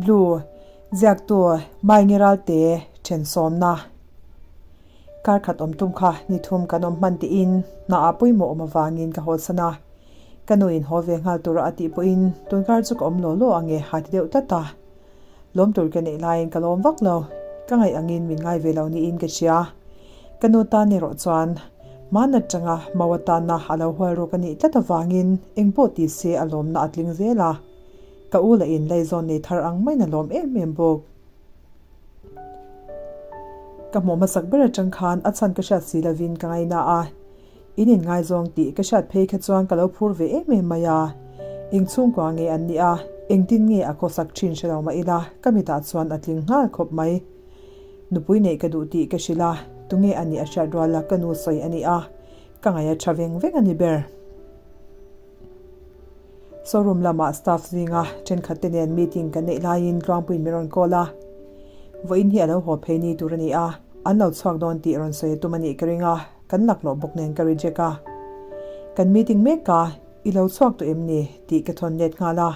Nunhlu, Ziaktu, Maengi Ralte, Thensawmna. Kar khat awm tum kha ni thum kan awm hman tiin hna ah pawimawh awm avangin ka hawlsan a. Ka nu in haw ve nghal tura a tih pawhin tunkar chu ka awm law law ang e ha ti deuh tlat a. Lawm tur ka neih laiin ka lawm vak lo. Ka ngaih angin min ngai ve lo niin ka hria. Ka nu tan erawh chuan hman atanga mau atana a lo hual ruk a nih tlat avangin engpawh ti se a lawmna a tling zel a. Ka u lah in laizawn nei thar ang maiin a lawm em em bawk. Ka hmuh hmasak ber atang khan a chhan ka hriat si lovin ka ngaina a. In inngaizawng tih ka hriat phei kha chuan ka lo phur ve em em mai a. Eng chhungkua nge an nih a, engtin nge a khawsak thin hre lo mah ila ka mitah chuan a tling nghal khawp mai. Nupui neih ka duh tih ka hrilh a, tunge a nih a hriat rual a ka nu sawi a ni a, ka ngaih a tha veng veng a ni ber. Showroom lamah staff zinga thenkhat te nen meeting kan neih laiin Tluangpuiin min rawn call a. Vawiin hi a lo haw phei ni tur a ni a, an lo chhuak dawn tih rawn sawi a tum a nih ka ring a, kan laklawh bawk nen ka reject a. Kan meeting mek a, i lo chhuak tawh em ni? tih ka thawn let nghal a.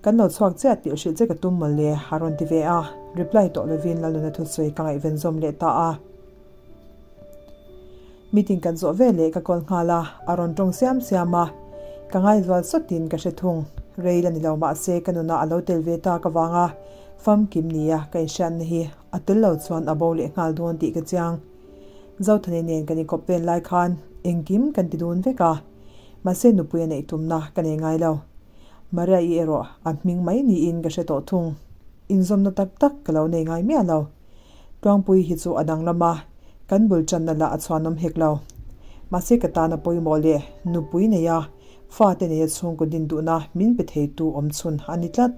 Kan lo chhuak chiah tih hrilh che ka tum mawle a rawn ti ve a, reply tawh lovin Lalnuna thusawi ka ngaihven zawm leh ta a. Meeting kan zawh ve leh ka call nghal a, a rawn tawng siam siam a, ka ngaizual sawtin ka hre thung. Rei la ni lo mahse ka nunah a lo tel ve tak avanga famkim nia ka inhriatna hi a tel lo chuan a bo leh nghal dawn tih ka chiang. Zothani nen kan inkawp vel lai khan engkim kan ti dun vek a, mahse nupui a neih tumna ka nei ngai lo. Maria-i erawh a hming mai niin ka hre tawh thung. Inzawmna tak tak ka lo nei ngai miah lo. Tluangpui hi chu a danglam a, kan bul channa lah a chhuanawm hek lo. Mahse ka tana pawimawh leh nupui neia fate neia chhungkaw din duhna min pe theitu awm chhun a ni tlat.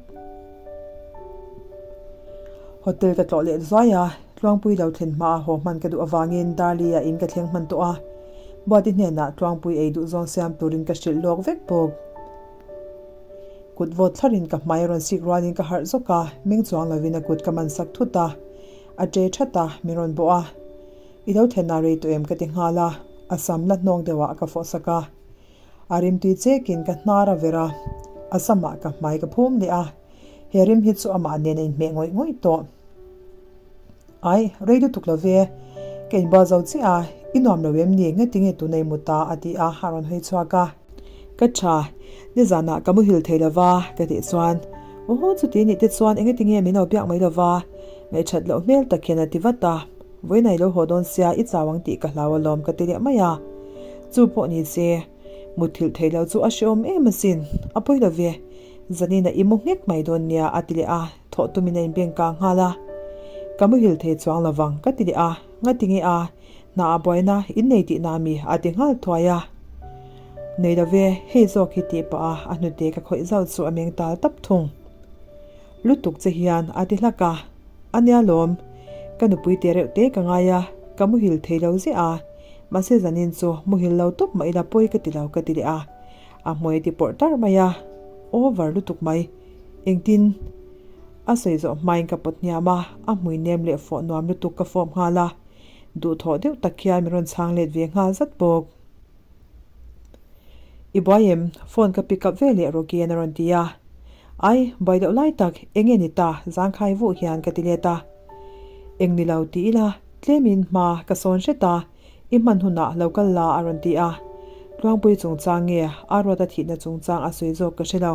Hotel ka tlawh leh zuai a, Tluangpui lo thlen hma a haw hman ka duh avangin Darli-ah in ka thleng hman tawh a, Buati hnenah Tluangpui ei duh zawng siam turin ka hrilh lawk vek bawk. Kut vawt thlarin ka hmai a rawn sik rualin ka harh zawk a, meng chuang lovin a kut ka man sak thut a, a ṭe ṭhat a, min rawn bawh a. I lo thlen a rei tawh em ka ti nghal a, a sam la hnawng deuhah ka fawh sak a. A rimtui chekin ka hnar a ver a, a samah ka hmai ka phum leh a, he rim hi chu amah nen a inhmeh ngawih ngawih tawh. Ai, rei lutuk lo ve. Ka inbual zo chiah a, i nuam lo em ni? Ngatinge tuna i mu ta? a ti a, a rawn hawi chhuak a. Ka tha, nizanah ka muhil thei lo va, ka tih chuan, Aw, chuti nih te chuan engatinge min lo biak mai lo va? Ngaihṭhat loh hmel tak hian a ti vat a. Vawiin i lo haw dawn sia, i chau ang tih ka hlau alawm, ka ti leh mai a. Chu pawh ni se, muthilh theih loh chu a hrehawm em asin, a pawi lo ve. Zanina i mu nghek mai dawn nia, a ti leh a. Thawh tumin a inbeng kang nghal a, Ka muhil thei chuang lo vang, ka ti leh a, Ngati nge a, hna a buaina in nei tihna mi? a ti nghal thuai a. Nei lo ve, hei zawk hi tih pah a, a hnute ka khawih zauh chu a meng tal tap thung. Lutuk che hian a ti hlak a, A nia lawm, ka nupui te reuh te ka ngai a, ka muhil thei lo ziah a, mahse zanin chu muhil lo tawp mah ila pawi ka ti lo ka ti leh a, a hmui a ti pawrh tar mai a, over lutuk mai. Engtin? A sawi zawh hmain ka pawt hniam a, a hmui nem leh fawh nuam lutuk ka fawp nghal a, duhthawh deuh tak hian min rawn chhang let ve nghal zat bawk. I buai em? Phone ka pick up ve leh Rocky-a'n a rawn ti a. Ai, buai deuh lai tak, eng nge ni ta? Zangkhai vuh hian ka ti let a. Eng ni lo ti ila, tlemin hma ka sawn hret a, I hman hunah lo kal la a rawn ti a. Tluangpui chungchang nge a ruata thihna chungchang a sawi zawk ka hre lo.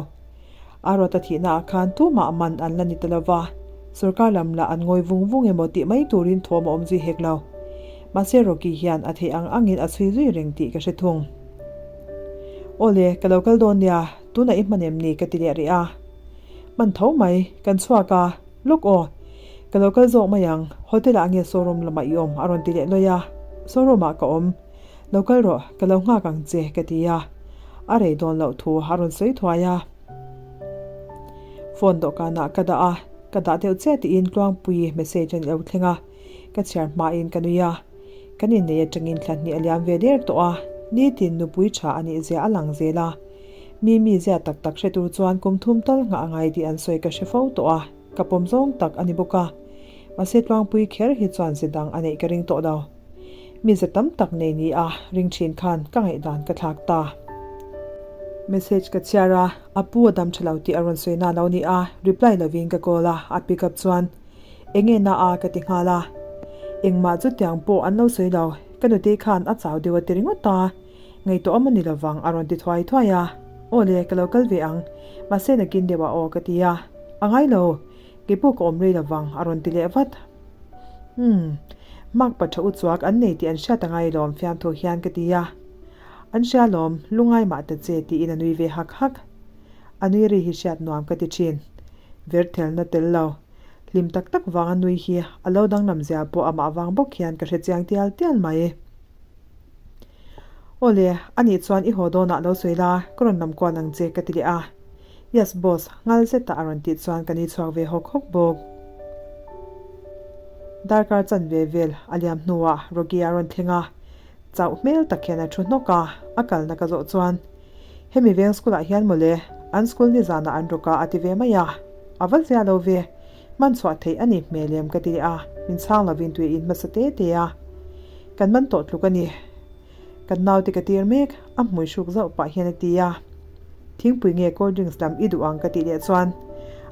A ruata thihna ah khan tumah man an la ni ta lova, sorkar lam lah an ngawi vung vung emaw tih mai turin thawm a awm zui hek lo. Mahse Rocky hian a theih ang angin a chhui zui reng tih ka hre thung. Awle, ka lo kal dawn nia, tunah i hman em ni ka ti leh rih a. Hman tho mai, kan chhuak a. Lawk aw, ka lo kal zawk mai ang, hotel ah nge showroom lamah i awm a rawn ti leh lawi a, showroom ah ka awm, lo kal rawh, ka lo nghak ang che ka ti a, a rei dawn loh thu a rawn sawi thuai a. Phone dawhkanah ka dah a, ka dah deuh chiah tiin Tluangpuii message a ni lo thleng a, ka chhiar hmain ka nui a, kan innei atangin thla hnih a liam ve der tawh a, nitin nupui tha a nih zia a lang zel a. Mi mizia tak tak hre tur chuan kum thum tal nghah a ngai tih an sawi ka hre fo tawh a, ka pawm zawng tak a ni bawk a. Mahse Tluangpui kher hi chuan ze dang a neih ka ring tawh lo. Mize tam tak nei ni a ring thin khan ka ngaihdan ka thlak ta. Message ka chhiar a, a pu a dam tha lo tih a rawn sawi na lo ni a, reply lovin ka call a, a pick up chuan enge na a ka ti nghal a. Engmah chutiang pawh an lo sawi lo, ka nutei khan a chau deuh a ti ringawt a, ngaihtuah awm a ni lovang a rawn ti thuai thuai a, aw le ka lo kal ve ang, mahse nakin deuh ah aw ka ti a, a ngai lo, kei pawh ka awm rei lovang a rawn ti leh vat. Umm, mark pa tha u chuak an nei tih an hriat a ngai lawm fiamthu hian ka ti a. An hria lawm, lungai mah ta che tiin a nui ve hak hak. A nui ri hi hriat nuam ka ti thin. Verthelna tel lo, hlim tak tak vanga nui hi a lo danglam zia pawh amah vang bawk hian ka hre chiang tial tial mai. Aw le, anih chuan i haw dawnah lo sawi la, ka rawn lam kual ang che ka ti leh a. Yes boss, nghal zeta a rawn tih chuan ka ni chhuak ve hawk hawk bawk. Darkar chanve vel a liam hnuah Rocky a rawn thleng a. Chauh hmel tak hian a thu hnawk a, a kalna ka zawh chuan, Hemi veng school ah hian mawle, an school nizanah an rawk a a ti ve mai a, a va zia lo ve, man chhuah theih a ni hmel em ka ti leh a, min chhang lovin tui a in hmasa te te a, kan man tawh tluk a ni, kan naute ka tir mek, a hmui hruk zauh pah hian a ti a, thingpui nge cold drinks lam i duh ang ka tih leh chuan,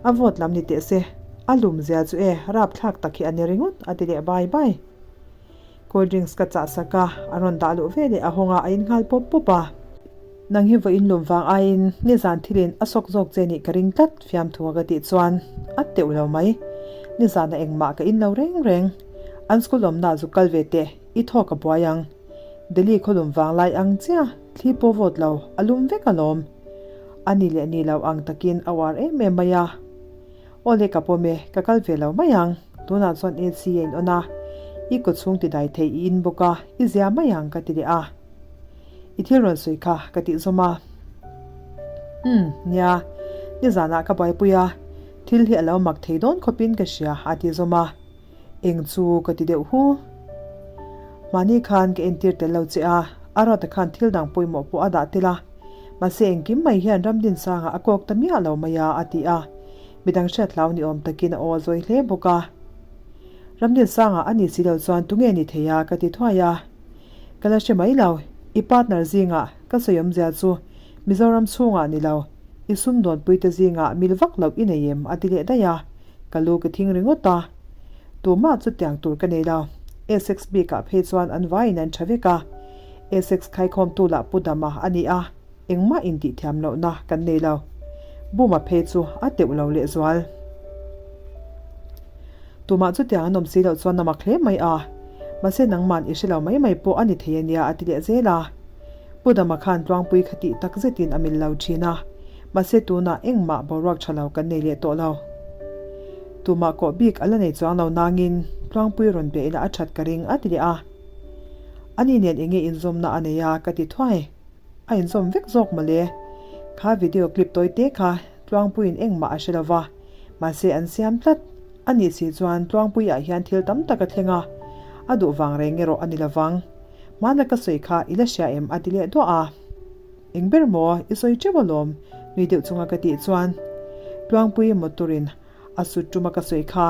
a vawt lam ni teh se, a lum zia chu e, rapthlak tak hi a ni ringawt a ti leh bai bai. Cold drinks ka chah sak a, a rawn dah luh ve leh a hawng a, a in nghal pawp pawp a. Nang hi vawiin lum vang aiin nizan thilin a sawk zawk che nih ka ring tlat fiamthu a ka tih chuan a teuh lo mai. Nizana engmah ka in lo reng reng. An school awmna zuk kal ve teh, i thawk a buai ang. Delhi khaw lum vang lai ang chiah, thli pawh vawt lo, a lum vek alawm. A ni leh ni lo ang takin a uar em em mai a. Aw le ka pawm e, ka kal ve lo mai ang. Tunah chuan AC a in on a, i kaw chhung ti dai thei i in bawk a, i zia mai ang ka ti leh a. I thil rawn sawi kha ka tih zawm a. Umm, nia, nizanah ka buaipui a, thil hi a lo mak thei dawn khawpin ka hria a ti zawm a. Eng chu ka ti deuh hu. Mahni khan ka entir tel lo che a, a rawta khan thil dang pawimawh pawh a dah tel a. Mahse engkim mai hian Ramdinsanga a kawk ta miah lo mai a, a ti a. Midang hriat hlau ni awm takin a aw a zawi hle bawk a. Ramdinsanga a ni si lo chuan tunge ni thei a ka ti thuai a. Ka la hre mai lo, i partner zingah ka sawi awmzia chu Mizoram chhungah ni lo, i sumdawnpuite zingah mil vak loh i nei em a ti leh daih a. Ka lu ka thing ringawt a, tumah chutiang tur ka nei lo. Essex bikah phei chuan an vaiin an tha vek a, Essex khaikhawmtu lah Pu Dama a ni a, engmah intihthiam lohna kan nei lo. Buma phei chu a teuh lo lehzual. Tumah chutiang an awm si loh chuan a mak hle mai a, mahse nangman i hre lo mai mai pawh a ni thei a nia a ti leh zel a. Pu Dama khan Tluangpui kha tih tak zetin a mil lo thin a. Mahse tunah engmah boruak tha lo kan nei leh tawh lo. Tumah kawh bik a la nei chuang lo nangin Tluangpui rawn beh ila a that ka ring a ti leh a. Ani nen enge inzawmna a nei a ka ti thuai. A inzawm vek zawk mawle. Kha video clip tawi te kha Tluangpuiin engmah a hre lo va, mahse an siam tlat. A nih si chuan Tluangpuiah hian thil tam tak a thleng a, a duh vang reng erawh a ni lovang. Hmana ka sawi kha i la hria em a ti leh duah a. Eng ber maw i sawi teuh alawm nui deuh chunga ka tih chuan Tluangpui motor-in a sut tuma ka sawi kha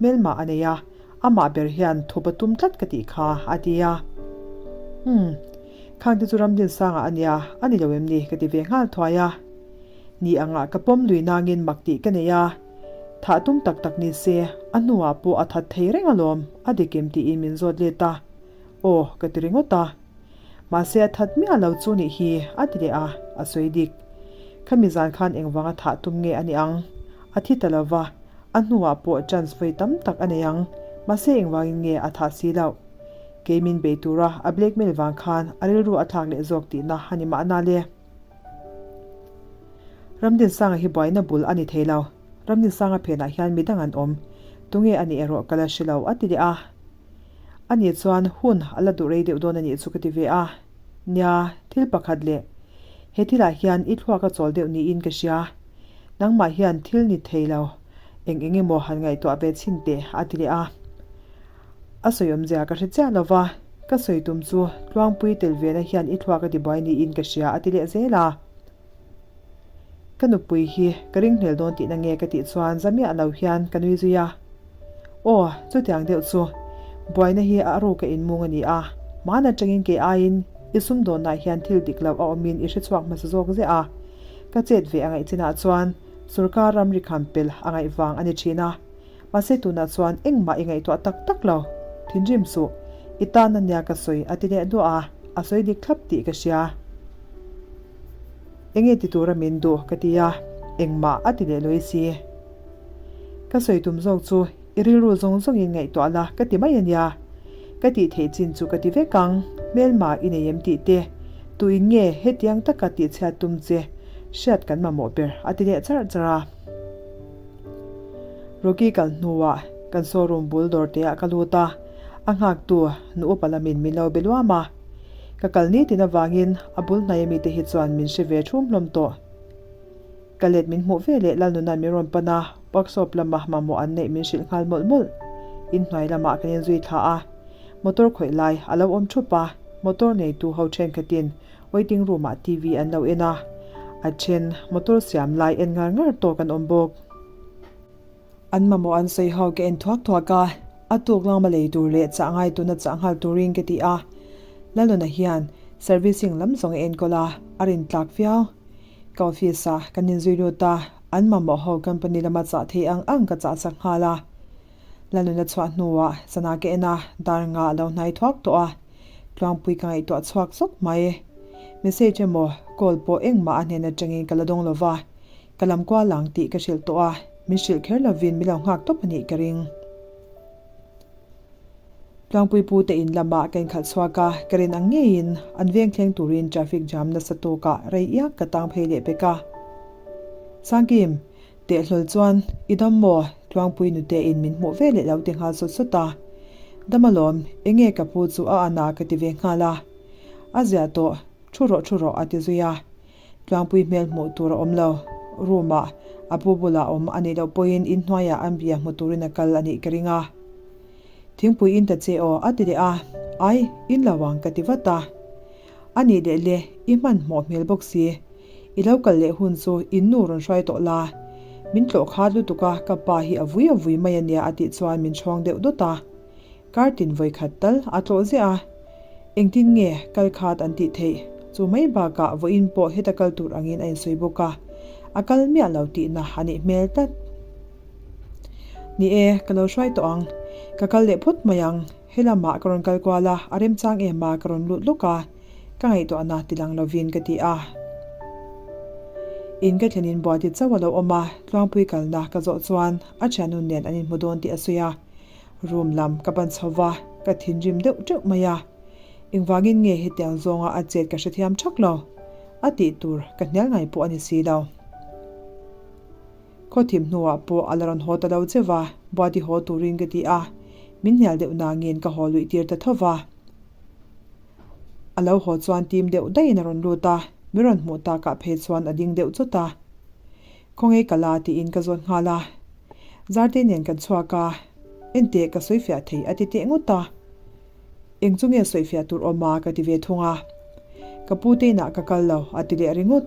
hmelmah a nei a, amah ber hian thup a tum tlat ka tih kha a ti a. Umm, khang te chu Ramdinsanga a nia, a ni lo em ni ka ti ve nghal thuai a. Ni angah ka pawm lui nangin mak tih ka nei a, thah tum tak tak ni se a hnuah pawh a that thei reng alawm a dik em tiin min zawt let a. Aw ka ti ringawt a. Mahse a that miah lo chu nih hi a ti leh a, a sawi dik. Khami zan khan engvanga thah tum nge a ni ang? A thi ta lo va, a hnuah pawh chance vawi tam tak a nei ang, mahse engvangin nge a thah si loh? Kei min bei tura a blackmail vang khan a rilru a thlak leh zawk tihna a ni mahna le. Ramdinsanga hi buaina bul a ni thei lo. Ramdinsanga phenah hian midang an awm. Tunge a nih erawh ka la hre lo a ti leh a. A nih chuan hun a la duh rei deuh dawn a nih chu ka ti ve a. Nia, thil pakhat leh. He thilah hian i thluak a chawl deuh niin ka hria. Nangmah hian thil ni thei lo eng eng emaw han ngaihtuah ve chhin teh a ti leh a. A sawi awmzia ka hre chiah lo va, ka sawi tum chu Tluangpui tel vena hian i thluak a ti buai niin ka hria a ti leh zel a. Ka nupui hi ka ring hlel dawn tihna nge ka tih chuan za miah lo hian ka nui zui a. Aw, chutiang deuh chu buaina hi a ruka inmung a ni a, hmaan atangin kei aiin i sumdawnah hian thil dik loh a awmin i hre chhuak hmasa zawk ziah a. Ka chet ve a ngaih chinah chuan sorkar ramri kham pel a ngaih vang a ni thin a. Mahse tunah chuan engmah i ngaihtuah tak tak lo. Thinrim suh, i tan a nia ka sawi a ti leh duah a, a sawi dik thlap tih ka hria. Enge ti tura min duh ka ti a, engmah a ti leh lawi si. Ka sawi tum zawk chu i rilru zawng zawngin ngaihtuah la ka ti mai a nia. Ka tih theih chin chu ka ti vek ang, hmelma i nei em tih te, tuin nge hetiang taka tihchhiat tum che hriat kan mamawh ber a ti leh charh charh a. Rocky kal hnuah kan showroom bul dawr te ah ka lut a, a nghaktu nu upa lamin min lo be luam a. Ka kal nitin avangin a bul hnai ami te hi chuan min hre ve thum hlawm tawh. Ka let min hmuh ve leh Lalnuna'n min rawn pan a, workshop lama mamawh an neih min hrilh nghal mawlh mawlh. Inhnuai lamah kan inzui thla a, motor khawih lai a lo awm thup a, motor neitu ho thenkhatin Waiting room ah TV an lo en a, a then motor siam lai en ngar ngar tawk an awm bawk. An mamawh an sawi ho ka en thuak thuak a, a tuk lama lei tur leh chah ngai tuna chah nghal turin ka ti a. Lalnuna hian servicing lam zawng a enkawl a, a rin tlak viau. Ka office ah kan inzui lut a, an mamawh ho company lama chah thei ang ang ka chah sak nghal a. Lalnuna chhuah hnuah sana ka en a, dar nga a lo hnai thuak tawh a. Tluangpui ka ngaihtuah chhuak zawk mai. Message emaw call pawh engmah a hnen atangin ka la dawng lova, ka lam kual ang tih ka hrilh tawh a, min hrilh kher lovin min lo nghak tawp a nih ka ring. Tluangpui pu te in lamah ka inkhalh chhuak a, ka rin ang ngeiin an veng thleng turin traffic jam nasa tawkah rei iak ka tang phei leh pek a. Sangkim, Tehlul chuan, I dam maw? Tluangpui nute in min hmuh ve leh lo ti nghal sawt sawt a. Dam alawm, enge ka pu chu a an a ka ti ve nghal a. A ziah tawh, thu rawh thu rawh a ti zui a. Tluangpui hmel hmuh tur a awm lo. Room ah a pu bulah awm a nih loh pawhin inhnuaiah an bia hmu turin a kal a nih ka ring a. Thingpui in ta che aw a ti leh a. Ai, in lo ang ka ti vat a. A nih leh le, i hmanhmawh hmel bawk si. I lo kal leh hun chu in nu rawn hruai tawh la. Min tlawh khat lutuk a, ka pa hi a vui a vui mai a nia a tih chuan min chhawng deuh dawt a. Kar tin vawi khat tal a tlawh ziah a. Engtin nge kal khat an tih theih? Chu mai bakah vawiin pawh heta kal tur angin a insawi bawk a. A kal miah lo tihna a nih hmel tlat. Ni e, ka lo hruai tawh ang. Ka kal leh phawt mai ang. He lamah ka rawn kal kual a, a remchang em a ka rawn lut lawk a, ka ngaihtuahna ti lang lovin ka ti a. In ka thlenin Buati chauh a lo awm a, Tluangpui kalna ka zawh chuan a thiannu nen an inhmu dawn tih a sawi a. Room lam ka ban chho va, ka thinrim deuh teuh mai a. Engvangin nge hetiang zawnga a chet ka hrethiam thak lo? A tih tur ka hnial ngai pawh a ni si lo. Khaw thim hnuah pawh a la rawn haw ta lo che va, Buati haw turin ka ti a, min hnial deuh nangin ka haw luih tir ta tho va. A lo haw chuan tim deuh daihin a rawn lut a, min rawn hmuh takah phei chuan a ding deuh chawt a. Khawnge ka la tiin ka zawt nghal a. Zarte nen kan chhuak a, Enteh ka sawifiah thei a ti teh ngawt a. Eng chu nge sawifiah tur awm a ka ti ve thung a. Ka pu te inah ka kal lo a ti leh ringawt.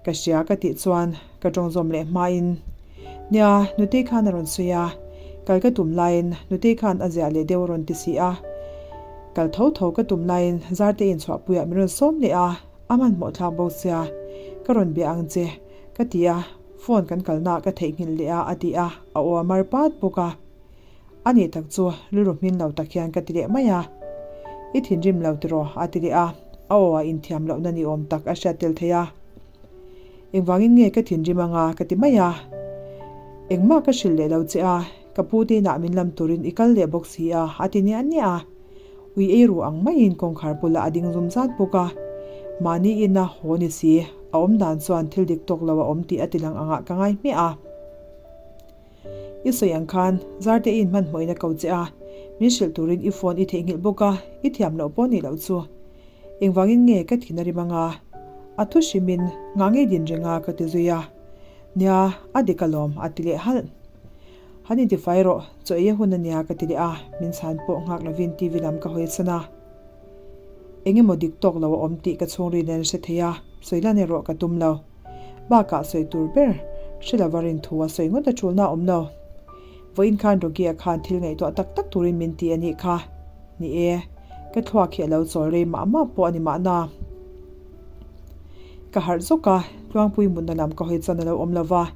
Ka hria ka tih chuan ka tawng zawm leh hmain, Nia, Nutei khan a rawn sawi a, kal ka tum laiin Nutei khan a ziah leh deuh a rawn ti si a. Kal tho tho ka tum laiin Zarte inchhuahpuiah min rawn sawm leh a, a hmanhmawh thlak bawk sia, ka rawn bia ang che ka ti a, phone kan kalnaah ka theihnghilh leh a a ti a, a aw a mar pat bawk a. A nih tak chu rilru hmin lo tak hian ka ti leh mai a. I thinrim lo tiraw? a ti leh a, a aw a inthiam lohna ni awm tak a hriat tel thei a. Engvangin nge ka thinrim anga ka ti mai a. Engmah ka hrilh leh lo che a, ka pu te inah min lam turin i kal leh bawk si a, a ti niah niah a. Ui ei ru ang maiin kawngkhar bulah a ding zum zat bawk a. Mahni ina haw ni si, a awm dan chuan thil dik tawk lo a awm tih a ti lang angah ka ngai hmiah a. I sawi ang khan Zarte i inhmanhmawhin a ko che a, min hrilh turin i phone i theihnghilh bawk a, i thiam loh pawh nih loh chu. Engvangin nge ka thin a rim anga? A thu hrimin ngah ngei din reng a ka ti zui a. Nia, a dik alawm a ti leh halh. Han intifai rawh, chaw ei a hun a nia ka ti leh a, min chhan pawh nghak lovin TV lam ka hawi san a. Eng emaw dik tawk lo a awm tih ka chhungri nen hre thei a, sawi lan erawh ka tum lo. Bakah sawi tur ber hre lova rin thu a sawi ngawt a tulna a awm lo. Vawiin khan Rogia khan thil ngaihtuah tak tak turin min ti a nih kha. Ni e, ka thluak hi a lo chawl rei mah mah pawh a ni mahna. Ka harh zawk a, Tluangpui mutna lam ka hawi chuan a lo awm lo va,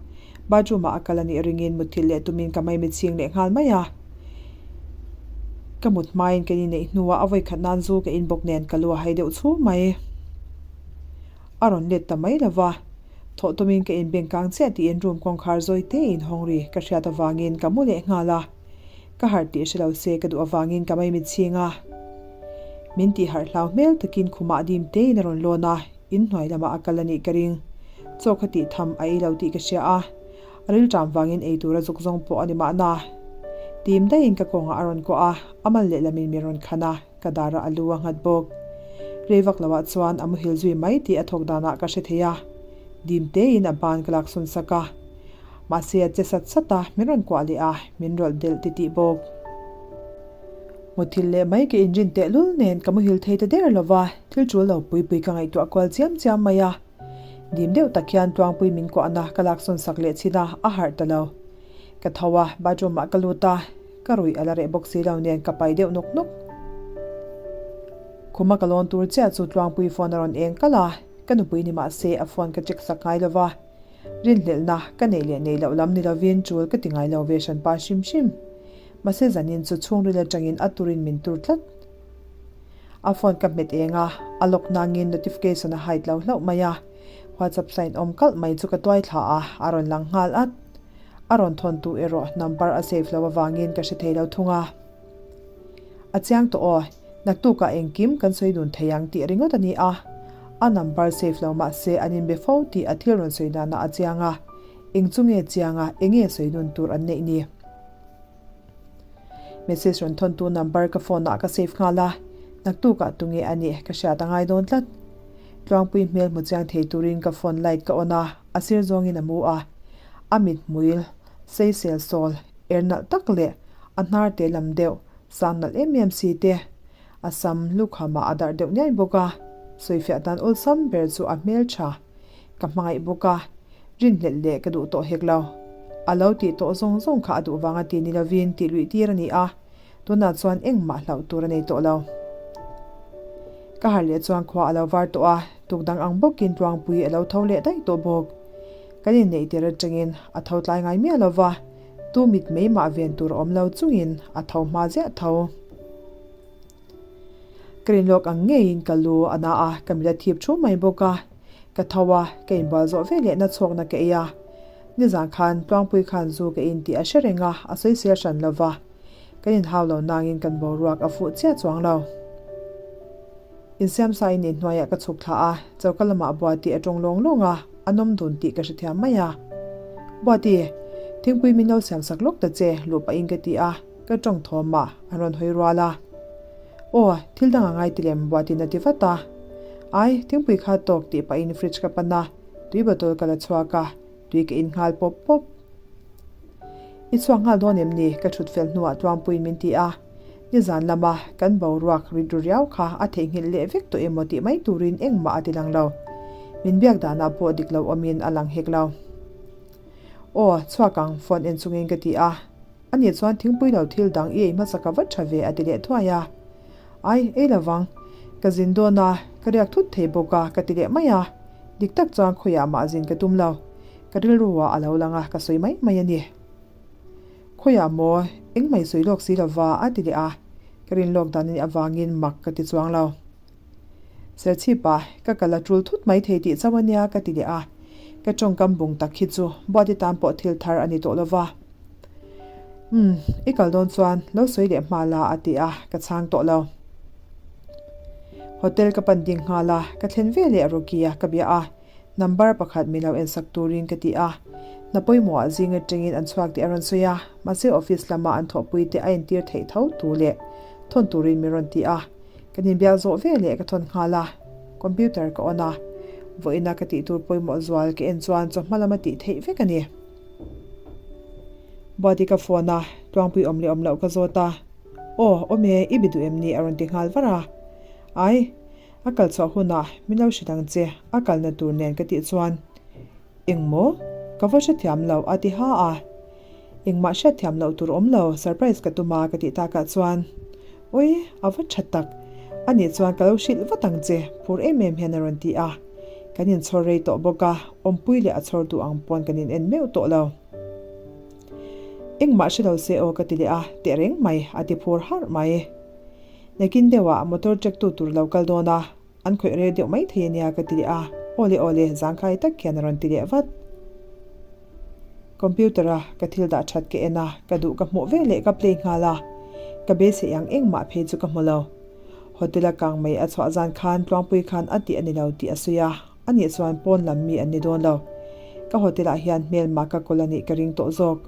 bathroom ah a kal a nih ringin mutthilh leh tumin ka maimi chhing leh nghal mai a. Ka mut hmain ka inneih hnuah a vawikhat nan zu ka in bawk nen ka lu a hai deuh chhum mai. A rawn let ta mai lo va, thawh tumin ka inbeng kang chiah tiin room kawngkhar zawi te in hawng ri ka hriat avangin ka mu leh nghal a. Ka harh tih hre lo se ka duh avangin ka maimi chhing a. Min tih harh hlau hmel takin khumah dim tein a rawn lawn a, in hnuai lamah a kal a nih ka ring. Chaw kha tih tham a ei lo tih ka hria a, a rilṭam vangin ei tura zuk zawng pawh a ni mahna. Tim daihin ka kawngah a rawn kuah a, a mal lehlamin min rawn khan a, ka darah a lu a nghat bawk. Rei vak loah chuan a muhil zui mai tih a thawk danah ka hre thei a, dim tein a ban ka laksawn sak a. Mahse a che sat sat a, min rawn kuah leh a, min rawlh delh titih bawk. Muthilh leh mai ka inrin tehlul nen ka muhil thei ta der lo va, thil tul lo pui pui ka ngaihtuah kual chiam chiam mai a. Dim deuh tak hian Tluangpui min kuahna ka laksawn sak leh chin a, a harh ta lo. Ka tho a, bathroom ah ka lut a, ka ruih a la reh bawk si lo nen ka pai deuh nawk nawk. Khuma ka lawn tur chiah chu Tluangpui phone a rawn eng kalh a, ka nupui ni mah se a phone ka check sak ngai lo va. Rinhlelhna ka neih leh neih loh lam ni lovin tul ka ti ngai lo ve hran pa hrim hrim. Mahse zanin chu chhungril atangin a turin min tur tlat. A phone ka hmet eng a, a lock nangin notification a hide lo hlauh mai a. WhatsApp sign awm kalh mai chu ka tuai thla a, a rawn lang nghal at. A rawn thawntu erawh number a save lo avangin ka hre thei lo thung a. A chiang tawh aw, naktukah engkim kan sawi dun thei ang tih ringawt a ni a. A number save lo mah se an inbe fo tih a thil rawn sawi danah a chiang a. Eng chu nge chiang a, eng nge sawi dun tur an neih ni? Message rawn thawntu number ka phone ah ka save nghal a, naktukah tunge a nih ka hriat a ngai dawn tlat. Tluangpui hmel hmu chiang thei turin ka phone light ka on a, a sir zawngin a mu a. A mit hmuil, seisel sawl, er nalh tak leh a hnar te lam deuh, sang nalh em em si te. A sam lukham ah a darh deuh niai bawk a, sawifiah dan awlsam ber chu a hmeltha ka hmangaih bawk a, rinhlelh leh ka duh tawh hek lo. A lo tih tawh zawng zawng kha a duh vanga ti ni lovin tih luih tir a ni a, tunah chuan engmah hlauh tur a nei tawh lo. Ka harh leh chuan khua a lo var tawh a, tuk dang ang bawkin Tluangpui a lo tho leh daih tawh bawk. Kan inneih tir atangin a tho tlai ngai miah lo va, tu mit mai mah ven tur a awm lo chungin a tho hma ziah tho. Ka rinlawk ang ngeiin ka lu a na a, ka mit a thip thu mai bawk a. Ka tho a, ka inbual zawh ve leh na chhuakna ka ei a. Nizan khan Tluangpui khan zu ka in tih a hre reng a, a sawisel hran lo va. Kan inhau lo nangin kan boruak a fuh chiah chuang lo. Insiamsa in inhnuaiah ka chhuk thla a, choka lamah Buati a tawng lawng lawng a, a nawm dun tih ka hrethiam mai a. Buati, thingpui min lo siamsak lawk ta che, luh pahin ka ti a. Ka tawng thawm ah an rawn hawi rual a. Aw, thil dang a ngai ti lem Buatin a ti vat a. Ai, thingpui kha tawk tih pahin fridge ka pan a, tui bottle ka la chhuak a, tui ka in nghal pawp pawp. I chhuak nghal dawn em ni? Ka thut fel hnuah Tluangpuiin min ti a. Nizan lama kan boruak rit ru riau kha a theihnghilh leh vek tawh emaw tih mai turin engmah a ti lang lo. Min biak danah pawh dik lo awmin a lang hek lo. Aw, chhuak ang, phone en chungin ka ti a. A nih chuan thingpui lo thil dang i ei hmasa ka va tha ve a ti leh thuai a. Ai, ei lovang. Ka zin dawn a, ka riak thut thei bawk a ka ti leh mai a. Dik tak chuan khawiah mah zin ka tum lo. Ka rilru ah a lo lang a, ka sawi mai mai a ni. Khawiah maw, engmah i sawi lawk si lova a ti leh a. Ka rin lawk dan a nih avangin mak ka ti chuang lo. Serchhip ah ka kal a tul thut mai thei tih chauh a nia ka ti leh a, ka tawngkam bung tak hi chu Buati tan pawh thil thar a ni tawh lo va. Umm, i kal dawn chuan lo sawi leh hma la a ti a, ka chhang tawh lo. Hotel ka pan ding nghal a, ka thlen ve leh Rocky a ka bia a, Number pakhat min lo ensak turin ka ti a. Hna pawimawhah zing atangin an chhuak tih a rawn sawi a, mahse office lama an thawhpui te a entir theih tho tu leh thawn turin min rawn ti a. Kan inbiak zawh ve leh ka thawn nghal a, computer ka on a. Vawiina ka tih tur pawimawh zual ka en chuan chawhma lama tih theih vek a ni. Buati ka phone a, Tluangpui awm leh awm loh ka zawt a. Aw, awm e, i bi duh em ni? a rawn ti nghal var a. Ai. A kal chhuah hunah min lo hrilh ang che, a kalna tur nen ka tih chuan, Engmaw? Ka va hrethiam lo a ti ha a. Engmah hriatthiam loh tur awm lo, surprise ka tum a ka tih takah chuan, Ui, a va tha tak. Anih chuan ka lo hrilh vat ang che, phur em em hian a rawn ti a. Kan inchhawr rei tawh bawk a, awmpui leh a chhawrtu ang pawn kan in en meuh tawh lo. Engmah hre lo se aw ka ti leh a, teh reng mai, a ti phur harh mai. Nakin deuhah motor check tu tur lo kal dawn a, an khawih rei deuh mai thei ania ka ti leh a, awle awle zangkhai tak hian a rawn ti leh vat. Computer a ka thil dah that ka en a, ka duh ka hmuh ve leh ka play nghal a, ka beisei ang engmah phei chu ka hmu lo. Hotel a kang mai a chhuah zan khan Tluangpui khan a tih a ni lo tih a sawi a, anih chuan pawn lam mi an ni dawn lo. Ka hotel ah hian hmelma ka kawl a nih ka ring tawh zawk.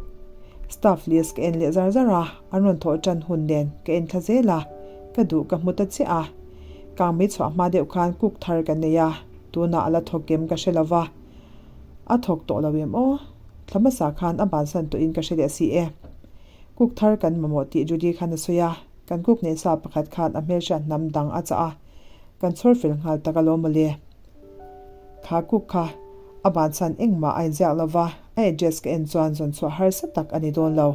Staff list ka en leh zar zar a, an rawn thawh tan hun nen ka en thla zel a, ka duh ka hmu ta chiah a. Kang mai chhuah hma deuh khan cook thar kan nei a, tunah a la thawk em ka hre lo va. A thawk tawh lo em aw? Thla hmasa khan a bansan tawhin ka hre leh si e. Cook thar kan mamawh tih Judy khan a sawi a, kan cook nei sa pakhat khan a hmelhriat hnam dang a chah a, kan chhawr fel nghal tak alawm mawle. Kha cook kha a bansan engmah a inziak lo va, a address ka en chuan zawn chhuah harsa tak a ni dawn lo.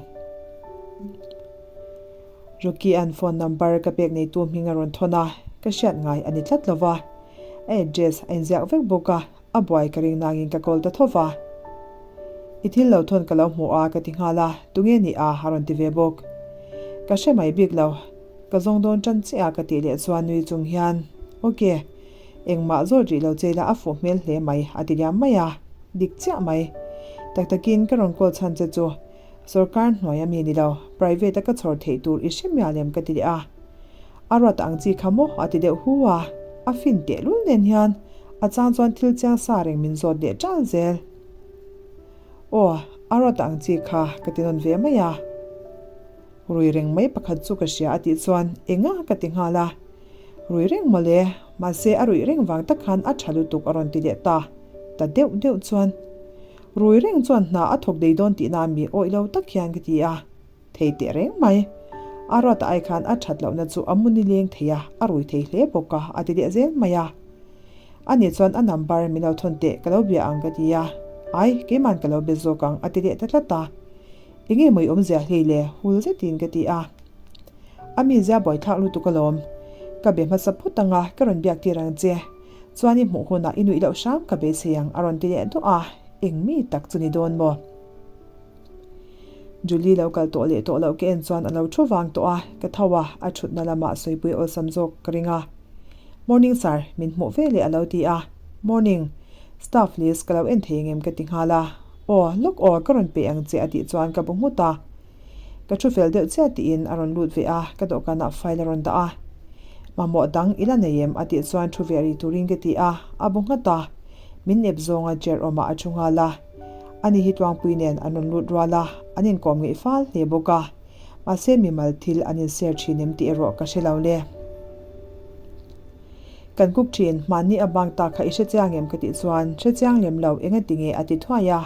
Rocky-a'n phone number ka pek neitu hming a rawn thawn a, ka hriat ngai a ni tlat lo va, a address a inziak vek bawk a, A buai ka ring nangin ka call ta tho va. I thil lo thawn ka lo hmu a ka ti nghal a, tunge ni a a rawn ti ve bawk. Ka hre mai bik lo, ka zawng dawn tan che a ka tih leh chuan nui chung hian, Ok, engmah zawt rih lo che ila a fuh hmel hle mai a ti liam mai a, dik chiah mai. Tak takin ka rawn call chhan che chu sawrkar hnuai a mi ni lo, private a ka chhawr theih tur i hre mial em ka ti leh a. A ruat ang chi kha maw a ti deuh hu a, a fin tehlul nen hian a chang chuan thil chiang sa reng min zawt leh ṭal zel. Aw, a ruat ang chi kha ka ti nawn ve mai a. Rui reng mai pakhat chu ka hria a tih chuan enga ka ti nghal a. Rui reng mawle, mahse a ruih reng vang tak khan a ṭha lutuk a rawn ti leh ta, ta deuh deuh chuan. Rui reng chuan hna a thawk dei dawn tihna mi awih lo tak hian ka ti a. Thei teh reng mai. A ruat ai khan a that lohna chu a muni leng thei a, a rui thei hle bawk a, a ti leh zel mai a. Ani chuan a number min lo thawn teh ka lo bia ang ka ti a, ai keiman ka lo be zawk ang a ti leh ta tlat a. Enge mawi awmzia hlei le hul zetin ka ti a. A mizia buaithlak lutuk alawm. Ka be hmasa phut anga ka rawn biak tir ang che. Chuan i hmuh hunah i nuih loh hram ka beisei ang a rawn ti leh duah a, eng mi tak chu ni dawn maw? Julie lo kal tawh leh tawh loh ka en chuan a lo thu vang tawh a, ka tho a, a thutna lamah sawipui awlsam zawk ka ring a. Morning sir, min hmuh ve leh a lo ti a. Morning, staff list ka lo en thei engem ka ti nghal a. Aw, lawk aw, ka rawn pe ang che a tih chuan ka bu nghut a. Ka thu fel deuh chiah tiin a rawn lut ve a, ka dawhkanah file a rawn dah a. Mamawh dang i la nei em? a tih chuan thu ve rih turin ka ti a, a bu nghat a. Min nep zawnga chair awmah a thu nghal a. Ani hi Tluangpui nen an rawn lut rual a, an inkawm ngeih fal hle bawk a. Mahse mimal thil an inshare thin em tih erawh ka hre lo le. Kan cook thin, mahni a bang ta kha i hre chiang em ka tih chuan, hre chiang lem lo, enga ti nge a ti thuai a,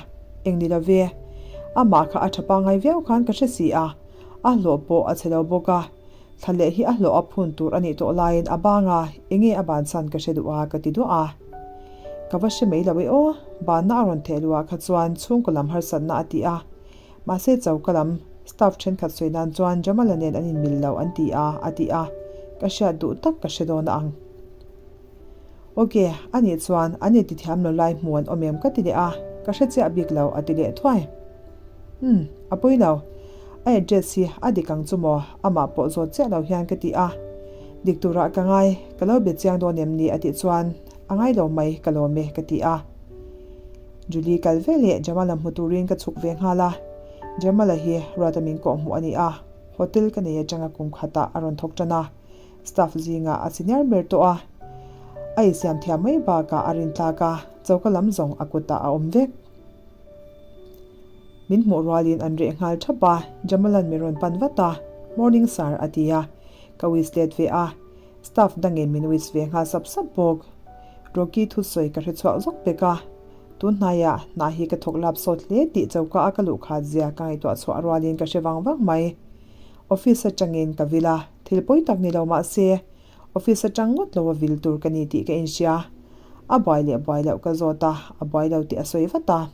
eng ni lo ve. Amah kha a tha pangngai viau khan ka hre si a, a hlawh pawh a chhe lo bawk a. Thla leh hi a hlawh a phun tur a nih tawh laiin a bang a, enge a bansan ka hre duh a ka ti duah a. Ka va hre mai lo e aw, banna a rawn theh luah kha chuan chhungkaw lam harsatna a ti a. Mahse choka lam staff thenkhat sawi nan chuan Jamala nen an inmil lo an ti a a ti a, ka hriat duh tak ka hre dawn a ang. Ok, anih chuan an inti thiam lo lai hmu an awm em ka ti leh a, ka hre chiah bik lo a ti leh thuai. Umm, a pawi lo. A address hi a dik ang chu maw? Amah pawh zawt chiah lo hian ka ti a. Dik turah ka ngai, ka lo be chiang dawn em ni a tih chuan a ngai lo mai ka lawm e ka ti a. Julie kal ve leh Jamala hmu turin ka chhuk ve nghal a. Jamala hi Ruata min kawh hmuh a ni a, hotel ka nei atanga kum khatah a rawn thawk tan a. Staff zingah a senior ber tawh a, a insiam thiam mai bakah a rintlak a, choka lam zawng a kutah a awm vek. Min hmuh rualin an reh nghal thap a, Jamalan min rawn pan vat a, Morning sir a ti a, ka wish let ve a, staff dangin min wish ve nghal sap sap bawk. Rocky thusawi ka hre chhuak zawk pek a, tun hnaiah hna hi ka thawk lap sawt hle tih choka a ka luh khat zia ka ngaihtuah chhuah rualin ka hre vang vang mai. Office atangin ka vil a, thil pawi tak ni lo mah se, office atang ngawt lo a vil tur ka ni tih ka inhria. A buai leh buai loh ka zawt a, a buai lo tih a sawi vat a.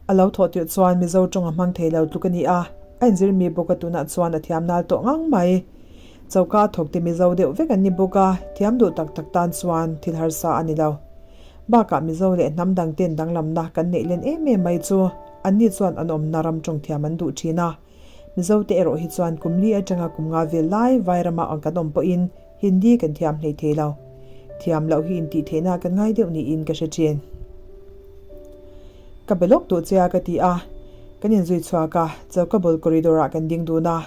A lo thawh tirh chuan Mizo tawng a hmang thei lo tluk a ni a, a inzir mi bawk a tunah chuan a thiam nal tawh ngang mai. Choka a thawk te Mizo deuh vek an ni bawk a, thiam duh tak tak tan chuan thil harsa a ni lo. Bakah Mizo leh hnam dang ten danglamna kan neih len em em mai chu anni chuan an awmna ram tawng thiam an duh thin a. Mizo te erawh hi chuan kum li atanga kum nga vel lai Vairama ang kan awm pawhin Hindi kan thiam hlei thei lo. Thiam loh hi intih theihna kan ngai deuh niin ka hre thin. Ka be lawk duh che a ka ti a, kan inzui chhuak a, choka bul corridor ah kan ding dun a.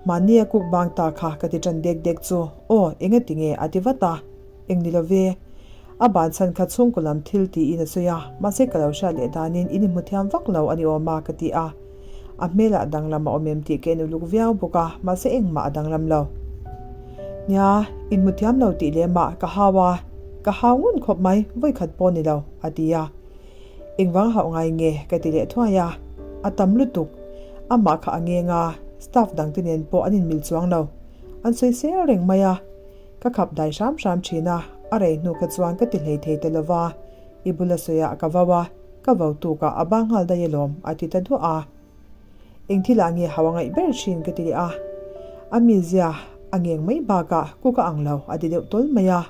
Mahni a kuk bang ta kha ka ti tan dek dek chu, Aw, enga ti nge? a ti vat a. Eng ni lo ve. A ban chhan kha chhungkaw lam thil tiin a sawi a, mahse ka lo hriat leh danin in inhmu thiam vak lo a ni awm a ka ti a. A hmelah danglam a awm em tih ka en uluk viau bawk a, mahse engmah a danglam lo. Nia, inhmu thiam lo tih lemah ka hau a, ka hau ngun khawp mai, vawikhat pawh ni lo, a ti a. Engvang hauh ngai nge ka ti leh thuai a, a tam lutuk. Amah kha a ngeng a, staff dangte nen pawh an inmil chuang lo. An sawi sel reng mai a, ka khap dai hram hram thin a, a rei hnu kha chuan ka ti hlei thei ta lova, i bula sawiah ka vau a, ka vau tukah a bang nghal daih alawm a ti ta duah a. Eng thilah nge hau a ngaih ber thin ka ti leh a, a mizia a ngeng mai bakah kuk a ang lo a ti deuh tawl mai a.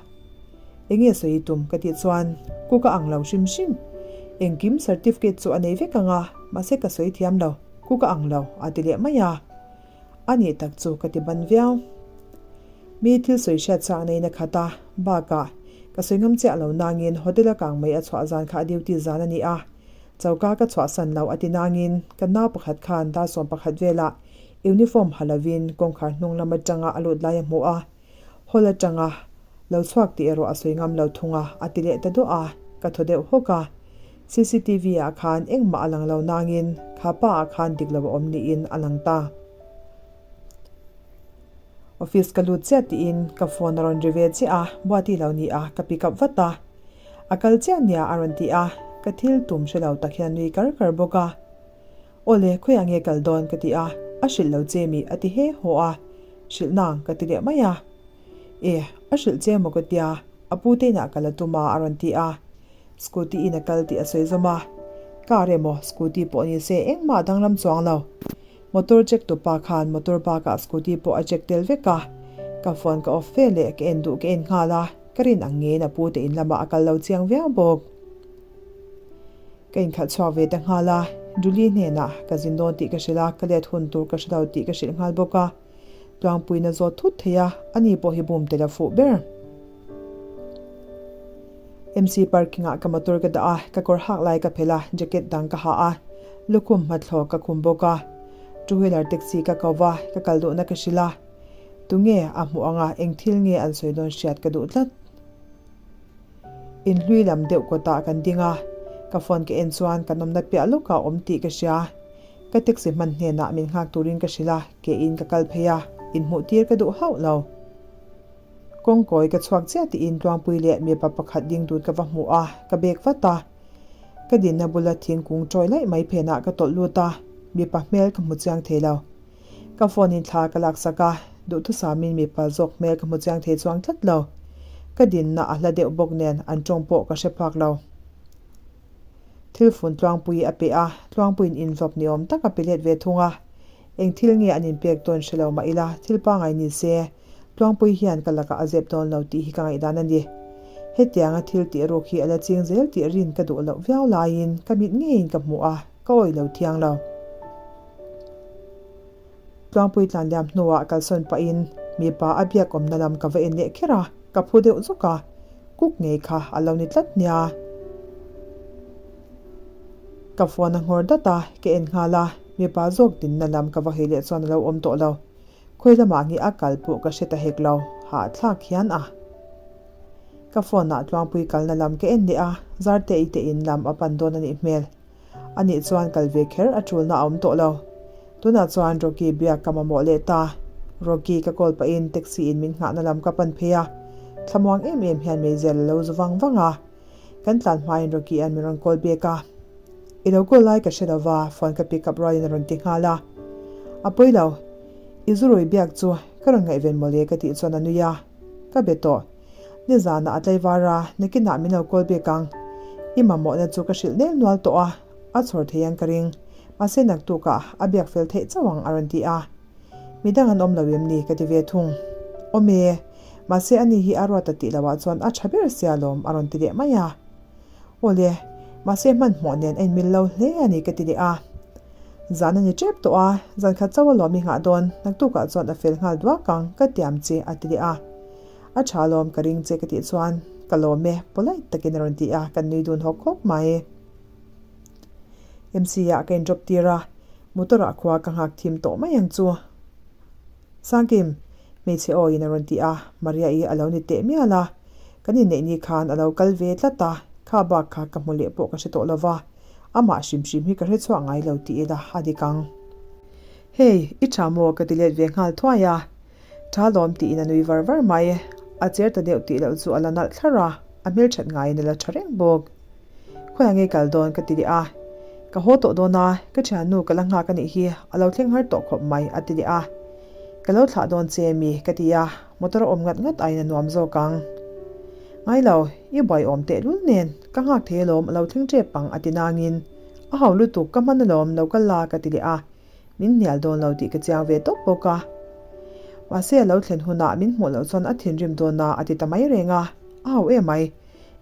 Enge sawi tum ka tih chuan kuk a ang lo hrim hrim. Engkim certificate chu a nei vek ang a, mahse ka sawi thiam lo, kuk a ang lo a ti leh mai a. A nih tak chu ka ti ban viau. Mi thil sawi hriat chak neiin a khat a, bakah ka sawi ngam chiah lo nangin hotel a kang mai a chhuah zan kha a duty zan a ni a, choka ka chhuahsan lo a ti nangin ka nau pakhat khan dar 11 velah uniform ha lovin kawngkhar hnung lam atanga a lut lai a hmu a, Hall atanga lo chhuak tih erawh a sawi ngam lo thung a, a ti leh ta duah a, ka thaw deuh hawk a. Cctv ah khan engmah a lang lo nangin kha pa ah khan dik lo a awm niin a lang ta. Office ka lut chiah tiin ka phone a rawn ri ve chiah a, Buati lo ni a, ka pick up vat a. A kal chiah nia a rawn ti a, ka thil tum hre lo tak hian nui kar kar bawk a. Awle, khawiah nge kal dawn ka ti a, a hrilh lo che mi a ti he haw a, hrilh nang ka ti leh mai a. E, a hrilh che maw ka tia, a pu te inah kal a tum a a rawn ti a. Scooty in a kal tih a sawi zawm a. Car emaw scooty pawh ni se engmah a danglam chuang lo. Motor check tu pa khan motor bakah scooty pawh a check tel vek a. Ka phone ka off ve leh ka en duh ka en nghal a, ka rin ang ngeiin a pu te in lamah a kal lo chiang viau bawk. Ka inkhalh chhuak ve ta nghal a, Julie hnenah ka zin dawn tih ka hrilh a, ka let hun tur ka hre lo tih ka hrilh nghal bawk a. Tluangpuiin a zawt thut thei a, ani pawh hi bum tel a fuh ber. MC parking ah ka motor ka dah a, ka kawr hak lai ka phelh a, jacket dang ka ha a, lukhum hmathlawk ka khum bawk a. Two wheeler taxi ka ko va, ka kal duhna ka hrilh a. Tunge a hmuh anga eng thil nge an sawi dawn hriat ka duh tlat. Inhlui lam deuh kawtah kan ding a, ka phone ka en chuan kan awmna piah lawkah awm tih ka hria. Ka taxi hman hnenah min nghak turin ka hrilh a, kein ka kal phei a, inhmuh tir ka duh hauh lo. Kawngkawi ka chhuak chiah tiin Tluangpui leh mipa pakhat ding dun ka va hmu a, ka bek vat a. Ka dinna bula thingkung chawi laih mai phenah ka tawlh lut a, mipa hmel ka hmu chiang thei lo. Ka phone in thla ka laksak a, duhthusamin mipa zawk hmel ka hmu chiang thei chuang tlat lo. Ka dinna a hla deuh bawk nen an tawng pawh ka hre phak lo. Thil fun Tluangpui a pe a, Tluangpuiin inhlawp ni awm tak a pe let ve thung a. Eng thil nge an inpek dawn hre lo mah ila, thil pangai ni se, Tluangpui hian ka lakah a zep dawn lo tih hi ka ngaihdan a ni. Hetianga thil tih ruk hi a la ching zel tih rin ka duh loh viau laiin ka mit ngeiin ka hmu a. Ka awih lo thiang lo. Tluangpui tlan liam hnuah kalsawn pahin mipa a biak awmna lam ka va en leh kher a, ka phu deuh zawk a, kuk ngei kha a lo ni tlat nia. Ka phone a nghawr dat a, ka en nghal a, mipa zawk dinna lam ka va hawi leh chuan a lo awm tawh lo. Khawi lamah nge a kal pawh ka hre ta hek lo, hahthlak hian a. Ka phone ah Tluangpui kalna lam ka en leh a, Zarteii te in lam a pan dawn a nih hmel. Anih chuan kal ve kher a tulna a awm tawh lo. Tunah chuan Rocky biak ka mamawh leh ta. Rocky ka call pahin taxi in min nghahna lam ka pan phei a. Thlamuang em em hian meizial a lo zu vang vang a. Kan tlan hmain Rocky an min rawn call bek a. I lo call lai ka hre lo va, phone ka pick up rualin a rawn ti nghal a. A pawi lo. I zu rui biak chu ka rawn ngaihven mawle ka tih chuan a nui a. Ka be tawh. Nizanah a tlaivar a, nakinah min lo call bik ang. I mamawhna chu ka hrilh nel nual tawh a, a chhawr thei ang ka ring. Mahse naktukah a biak fel theih chauh ang a rawn ti a. Midang an awm lo em ni ka ti ve thung. Awm e, mahse ani hi a ruat a tih loh ah chuan a tha ber sia lawm a rawn ti leh mai a. Awle, mahse hmanhmawh nen a inmil lo hle a ni ka ti leh a. Zan a ni tep tawh a, zan khat chauh alawm i nghah dawn, naktukah chuan a fel nghal duak ang, ka tiam che a ti leh a. A tha alawm ka ring che ka tih chuan, Ka lawm e, polite takin a rawn ti a, kan nui dun hawk hawk mai. MC ah ka in drop tir a, motor ah khua ka nghak thim tawh mai ang chu. Sangkim, hmeichhe aw in a rawn ti a, Maria i a lo ni teh mial a, kan inneih ni khan a lo kal ve tlat a, kha bak kha ka hmu leh pawh ka hre tawh lo va, amah hrim hrim hi ka hre chhuak ngai lo ti ila a dik ang. Hei, i tha maw ka ti let ve nghal thuai a, tha lawm tiin a nui var var mai, a cher ta deuh tih loh chu a la nalh thlar a, a hmelthat ngaiin a la tha reng bawk. Khawiah nge kal dawn ka ti leh a. Ka haw tawh dawn a, ka thiannu ka la nghak a nih hi, a lo thleng har tawh khawp mai a ti leh a. Ka lo thlah dawn che mi ka ti a, motor a awm ngat ngat aiin a nuam zawk ang. Ngai lo, i buai awm tehlul nen, ka nghak thei alawm a lo thleng tep ang a ti nangin, a ho lutuk ka hman alawm lo kal la ka ti leh a. Min hnial dawn lo tih ka chiang ve tawp bawk a. Mahse a lo thlen hunah min hmuh loh chuan a thinrim dawn a a ti ta mai reng a, a ho em mai.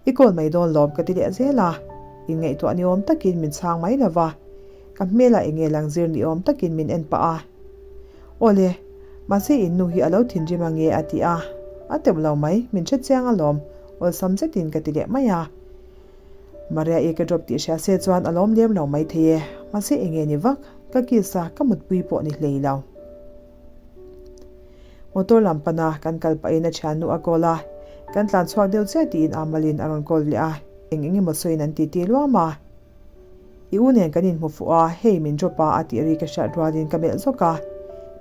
I call mai dawn lawm ka ti leh zel a, inngaihtuah ni awm takin min chhang mai lo va, ka hmelah eng nge lang zir ni awm takin min en pah a. Awle, mahse in nu hi a lo thinrim ange a ti a, a teuh lo mai, min hre chiang alawm, awlsam zetin ka ti leh mai a. Maria-i ka drop tih hria se chuan a lawm lem lo mai thei e, mahse eng nge ni vak, ka kiss a, ka mutpui pawh ni hlei lo. Motor lam pana kan kal pahin a thiannu a call a, kan tlan chhuak deuh chiah tiin Amalin a rawn call leh a, eng eng emaw sawiin an titi luam a. I u nen kan inhmu fuh a, hei min drop a a tih ri ka hriat rualin ka melh zawk a,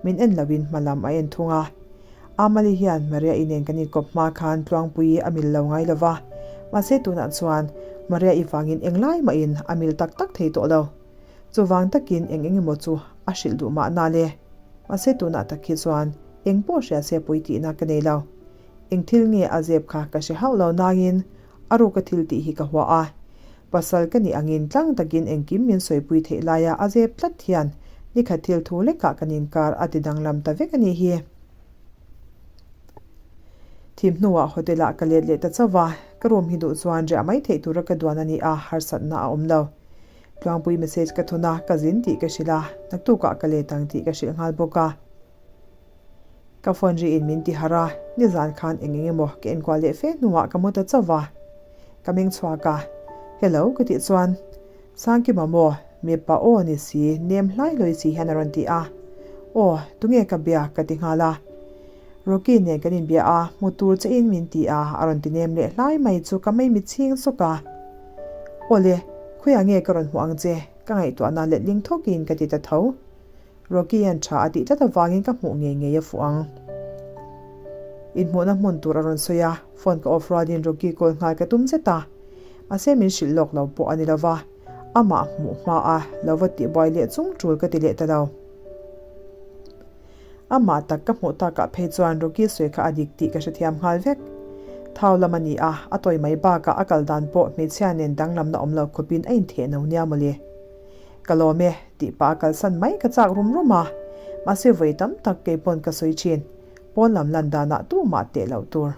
min en loin hma lam a en thung a. Amali hian Maria-i nen kan inkawp hma khan Tluangpuii a mil lo ngai lo va, mahse tunah chuan Maria-i vangin englai mahin a mil tak tak thei tawh lo. Chuvang takin eng eng emaw chu a hrilh duh mahna le. Mahse tunah tak hi chuan eng pawh hria se pui tihna ka nei lo. Eng thil nge a zep kha ka hre hauh lo nangin a ruka thil tih hi ka hua a. Pasal ka nih angin tlang takin engkim min sawipui theih laia a zep tlat hian nikhat thil thu lekah kan inkar a ti danglam ta vek a nih hi. Thim hnuah hotel-ah ka let leh ta chauh va, ka room hi duh chuan riah mai theih tura ka duan a ni a, harsatna a awm lo. Tluangpui message ka thun a, ka zin tih ka hrilh a, naktukah ka let ang tih ka hrilh nghal bawk a. Ka phone riin min ti harh a, nizan khan eng eng emaw ka enkual leh fe hnuah ka mu ta chauh va. Ka meng chhuak a, Hello ka tih chuan, Sangkima maw, mipa aw ni si, nem hlai hlawi si hian a rawn ti a. Aw, tunge ka bia ka ti nghal a. Rocky nen kan inbia a, hmu tur che in min ti a, a rawn ti nem leh hlai mai chu ka mei mit chhing sawk a. Awle, khawiah nge ka rawn hmuh ang che? Ka ngaihtuahna letling thawkin ka ti ta tho. Rocky-a'n tha a tih tlat avangin ka hmuh ngei ngei a fuh ang. Inhmuhna hmun tur a rawn sawi a, phone ka off rualin Rocky call nghal ka tum zet a. Mahse min hrilh lawk lo pawh a ni lo va, amah hmuh hma a lo va tihbuai leh chung tul ka ti leh ta lo. Amah tak ka hmuh takah phei chuan Rocky sawi kha a dik tih ka hrethiam nghal vek. Thau lam a ni a, a tawi mai bakah a kal dan pawh hmeichhia nen danglamna awm lo khawpin a intheh no nia mawle. Ka lawm e, tih pah a kalsan mai ka chak rum rum a, mahse vawi tam tak kei pawn ka sawi thin, pawn lam lan danah tumah teh loh tur.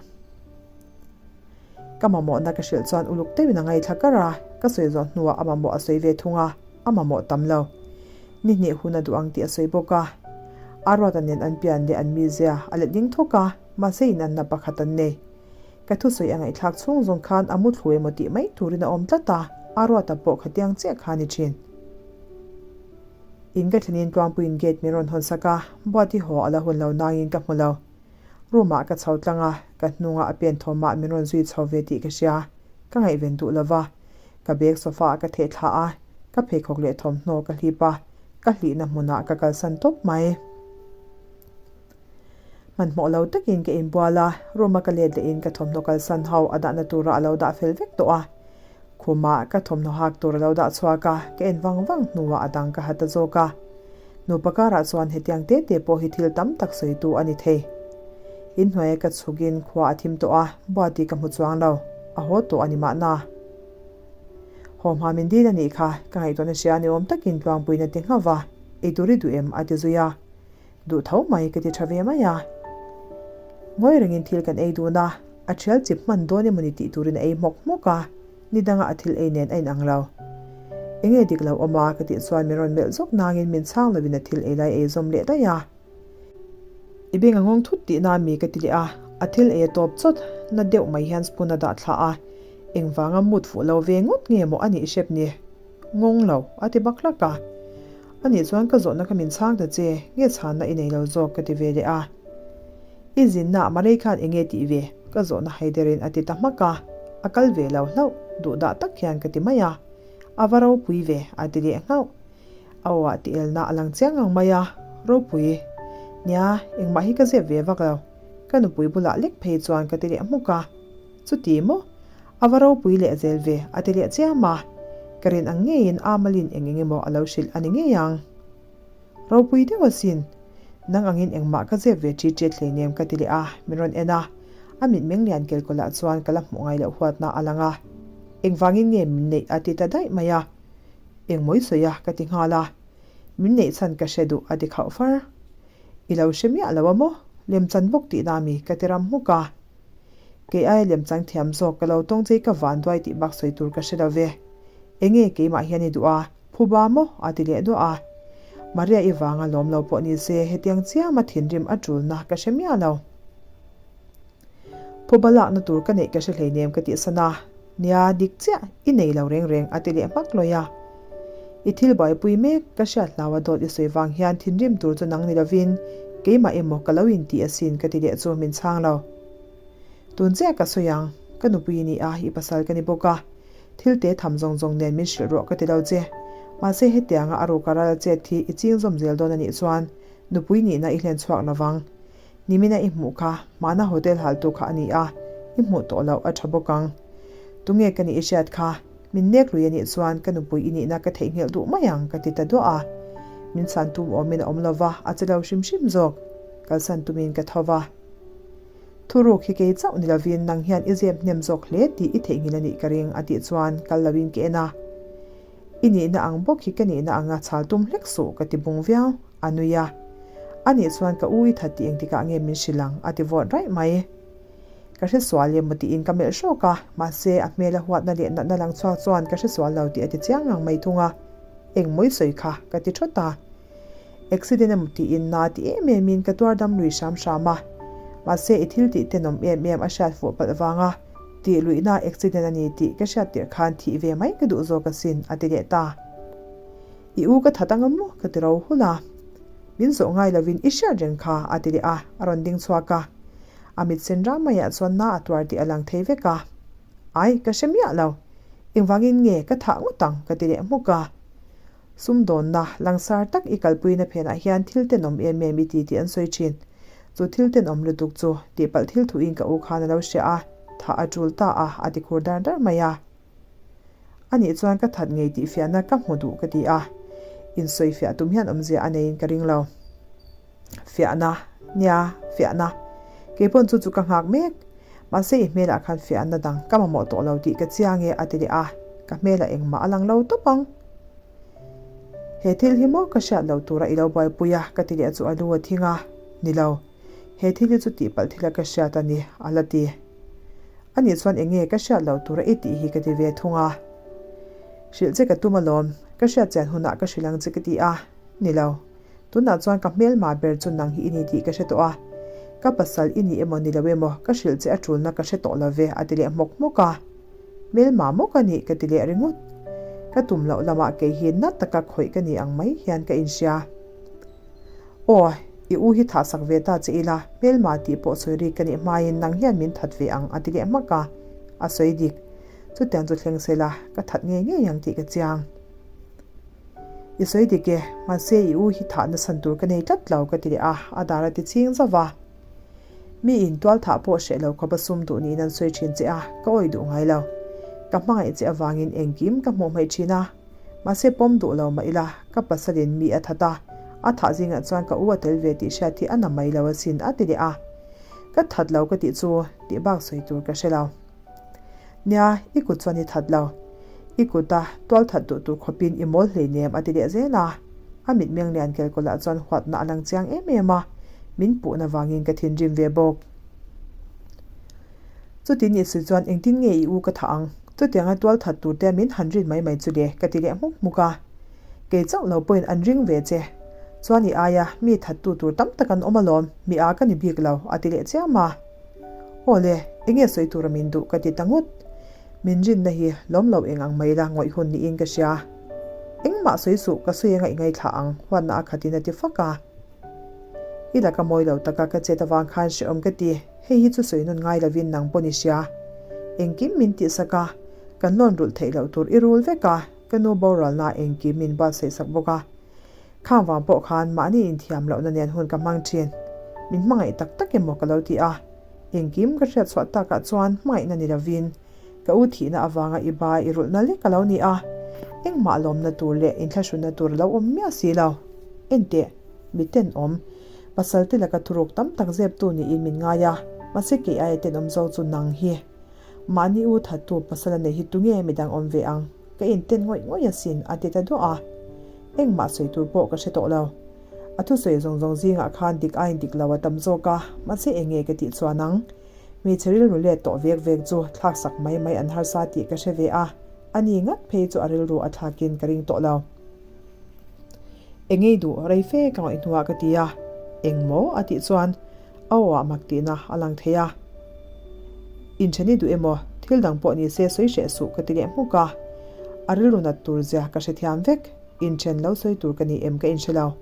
Ka mamawhna ka hrilh chuan uluk deuhin a ngaithla kar a, ka sawi zawh hnuah a mamawh a sawi ve thung a, a mamawh tam lo. Ni hnih hun a duh ang tih a sawi bawk a. Aruata nen an pian leh an mizia a let ding thawk a, mahse inanna pakhat an nei. Ka thusawi a ngaihthlak chhung zawng khan a muthlu emaw tih mai turin a awm tlat a, Aruata pawh khatiang chiah kha a ni thin. In ka thlenin Tluangpuiin gate min rawn hawn sak a, Buati haw a la hun lo nangin ka hmu lo. Room ah ka chho tlang a, ka hnungah a pen thawmah min rawn zui chho ve tih ka hria. Ka ngaihven duh lo va. Ka bag sofa ah ka theh thla a, ka pheikhawk leh thawmhnaw ka hlip a, ka hlihna hmunah ka kalsan tawp mai. Hmanhmawh lo takin ka inbual a, room a ka let lehin ka thawmhnaw kalsan ho a dahna tura a lo dah fel vek tawh a. Khumah ka thawmhnaw hak tur a lo dah chhuak a, ka en vang vang hnuah a dang ka ha ta zawk a. Nupa karah chuan hetiang te te pawh hi thil tam tak sawitu a ni thei. Inhnuaia ka chhukin khua a thim tawh a, Buati ka hmu chuang lo, a haw tawh a ni mahna. Haw hma min dil a nih kha, ka ngaihtuahna hria ni awm takin Tluangpuiin a ti nghauh va, Eitur i duh em? a ti zui a. Duh tho mai ka ti tha ve mai a. Ngawi rengin thil kan ei dun a, a thial chip hman dawn emawni tih turin a ei hmawk hmawk a. Ni danga a thil ei nen a inang lo. Enge dik lo awm a? Ka tih chuan min rawn melh zawk nangin min chhang lovin a thil ei lai ei zawm leh daih a. I beng a ngawng thut tihna a mi ka ti leh a, a thil ei a tawp chawt, na deuh mai hian spoon a dah thla a, engvanga mut fuh lo ve ngawt nge maw a nih hrep ni? Ngawng lo, a ti bak hlak a. Anih chuan ka zawhna kha min chhang ta che, nge chhanna i nei lo zawk ka ti ve leh a. I zinna ah Marei khan enge tih ve? Ka zawhna haiderin a ti ta hmak a, a kal ve lo hlauh, duh dah tak hian ka ti mai a. A va ropui ve, a ti leh nghauh. A aw ah tielna a lang chiang ang mai a, Ropui, nia, engmah hi ka zep ve vak lo. Ka nupui bulah lek phei chuan ka ti leh hmuk a. Chuti maw? A va ropui leh zel ve, a ti leh chiam a. Ka rin ang ngeiin Amalin eng eng emaw a lo hrilh a ni ngei ang. Ropui deuh asin. Nang angin engmah ka zep ve ṭi ṭet hleinem ka ti leh a, min rawn en a. A mitmeng lian kelkawlah chuan ka la hmuh ngai loh huatna a lang a. Engvangin nge min neih a ti ta daih mai a. Engmaw i sawi a ka ti nghal a. Min neih chhan ka hre duh a ti khauh far. I lo hre miah lo a maw? Lemchan bawk tihna mi ka ti ram hmuk a. Kei aia lemchang thiam zawk ka lo tawng chei ka van duai tih bak sawi tur ka hre lo ve. Enge keimah hian i duh a, phuba maw? a ti leh duah a. Maria i vanga lawm lo pawh ni se hetiang chiama thinrim a tulna ka hre miah lo. Phuba lakna tur ka neih ka hre hleinem ka tih san a, Nia, dik chiah, i nei lo reng reng a ti leh hmak lawi a. I thil buaipui mek, ka hriat hlau a dawt i sawi vang hian thinrim tur chu nang ni lovin keimah emaw ka lo inti asin ka ti leh chu min chhang lo. Tun chiah ka sawi ang, ka nupui i ni a, i pasal ka ni bawk a, thil te tham zawng zawng nen min hrilh rawh ka ti lo che. Mahse hetianga a ruka ral chet hi i ching zawm zel dawn a nih chuan nupui nihna i hlen chhuak lovang. Nimina i hmuh kha hmana hotel haltu kha a ni a, i hmuh tawh loh a tha bawk ang. Tunge ka nih i hriat kha? Min nek lui a nih chuan ka nupui i nihna ka theihnghilh duh mai ang ka ti ta duah a. Min chhan tum awmin a awm lo va, a che lo hrim hrim zawk. Kalsan tumin ka tho va. Thuruk hi kei chauh ni lovin nang hian i zep hnem zawk hle tih i theihnghilh a nih ka ring a tih chuan kal loin ka en a. I nihna ang bawk hi ka nihna anga chhal tum hlek suh ka ti bung viau. A nui a. A nih chuan ka u i that tih engtikah nge min hrilh ang? a ti vawt raih mai. Ka hre sual emaw tiin ka melh hrawk a, mahse a hmel a huatna leh natna lang chhuak chuan ka hre sual lo tih a ti chiang ngang mai thung a. Engmaw i sawi kha? ka ti thawt a. Accident emaw tiin na ti em em in ka tuar dam lui hram hram a. Mahse i thil tih tenawm em em a hriat fuh palh vanga tih luihna accident a ni tih ka hriat tirh khan thih ve mai ka duh zawk asin a ti leh ta. I u ka that anga maw? ka ti ro hulh a. Min zawh ngai lovin i hriat reng kha a ti leh a, a rawn ding chhuak a. A mit sen ram maiah chuan na a tuar tih a lang thei vek a. Ai, ka hre miah lo. Engvangin nge ka thah ngawt ang? ka ti leh hmuk a. Sumdawnna langsar tak i kalpuina phenah hian thil tenawm em em i ti tih an sawi thin. Chu thil tenawm lutuk chu tihpalh thil thuin ka u khan a lo hria a, thah a tul ta a, a ti khur dar dar mai a. A nih chuan ka that ngei tih fiahna ka hmu duh ka ti a, insawi fiah tum hian awmzia a neiin ka ring lo. Fiahna, nia, fiahna. Keipawn chu chu ka nghak mek. Mahse i hmelah khan fiahna dang ka mamawh tawh lo tih ka chiang e a ti leh a, ka hmelah engmah a lang lo tawp ang. He thil hi maw ka hriat lo tura i lo buaipui a ka ti leh chu a lu a thing a, ni lo. He thil hi chu tihpalh thila ka hriat a ni, a la ti. A nih chuan eng nge ka hriat loh tura i tih hi ka ti ve thung a. Hrilh che ka tum alawm, ka hriat chian hunah ka hrilh ang che ka ti a. Ni lo. Tunah chuan ka hmelma ber chu nang hi i ni tih ka hre tawh a. Ka pasal i ni emaw ni lo emaw ka hrilh che a tulna ka hre tawh lo ve a ti leh hmawk hmawk a. Hmelma maw ka nih ka ti leh ringawt. Ka tum loh lamah kei hi na taka khawih ka ni ang mai hian ka inhria. Aw, i u hi thah sak ve ta che ila, hmelma tih pawh sawi rik ka nih hmain nang hian min that ve ang a ti leh hmak a, a sawi dik. Chutiang chu thleng se la, ka that ngei ngei ang tih ka chiang. I sawi dik e, mahse i u hi thah nasan tur ka nei tlat lo ka ti leh a, a dar a ti ching zauh va. Mi in tual thah pawh hreh lo khawp a sum duh niin an sawi thin che a, ka awih duh ngai lo. Ka hmangaih che avangin engkim ka hmuh hmaih thin a. Mahse pawm duh lo mah ila, ka pasalin mi a that a, a thah zingah chuan ka u a tel ve tih hriat hi a na mai lo asin a ti leh a. Ka that lo ka tih chu tih bak sawi tur ka hre lo. Nia, i kut chuan i that lo. I kuta tual that duh tur khawpin i mawl hleinem a ti leh zel a. A mitmeng lian kelkawlah chuan huatna a lang chiang em em a, min puhna vangin ka thinrim ve bawk. Chuti nih si chuan engtin nge i u ka thah ang? Chutianga tual that tur te min han rin mai mai chu le ka ti leh hmuk hmuk a. Kei chauh lo pawhin an ring ve che. Chuan i aia mi thattu tur tam tak an awm alawm, mi a ka ni bik lo, a ti leh chiam a. Aw le, enge sawi tura min duh ka ti ta ngut. Min rinna hi lawm lo eng ang mai la ngawih hun niin ka hria. Engmah sawi suh ka sawi anga i ngaithla ang, huatna a khatin a ti fak a. I laka mawi lo taka ka chet avang khan hrehawm ka ti, hei hi chu sawi nun ngai lovin nang pawh ni hria. Engkim min tihsak a, kan lawn rulh theih loh tur i rul vek a, ka nu boralna engkim min buatsaih sak bawk a. Khang vang pawh khan mahni inthiam lohna nen hun ka hmang thin. Min hmangaih tak tak emaw ka lo ti a, engkim ka hriat chhuah takah chuan hmangaihna ni lovin ka u thihna avanga i ba i rulhna lek a lo ni a, engmah lawmna tur leh inthlahrunna tur a lo awm miah si lo. Enteh, mi tenawm, pasal te laka thuruk tam tak zeptu niin min ngai a, mahse kei aia tenawm zawk chu nang hi. Mahni u thattu pasal a nei hi tunge midang awm ve ang? Ka inten ngawih ngawih asin a ti ta duah a. Engmah sawi tur pawh ka hre tawh lo. A thusawi zawng zawng zingah khan dik aiin dik lo a tam zawk a, mahse eng nge ka tih chuan ang? Hmeichhe rilru let tawh vek vek chu thlak sak mai mai an harsa tih ka hre ve a, ani ngat phei chu a rilru a thlakin ka ring tawh lo. Engei duh rei fe ka ngaih hnuah ka ti a, eng maw a tih chuan a aw ah mak tihna a lang thei a. Intheni duh emaw thil dang pawh ni se sawi hreh suh ka ti leh hmuk a, a rilru nat tur zia ka hrethiam vek, inthen lo sawi tur ka ni em ka inhre lo.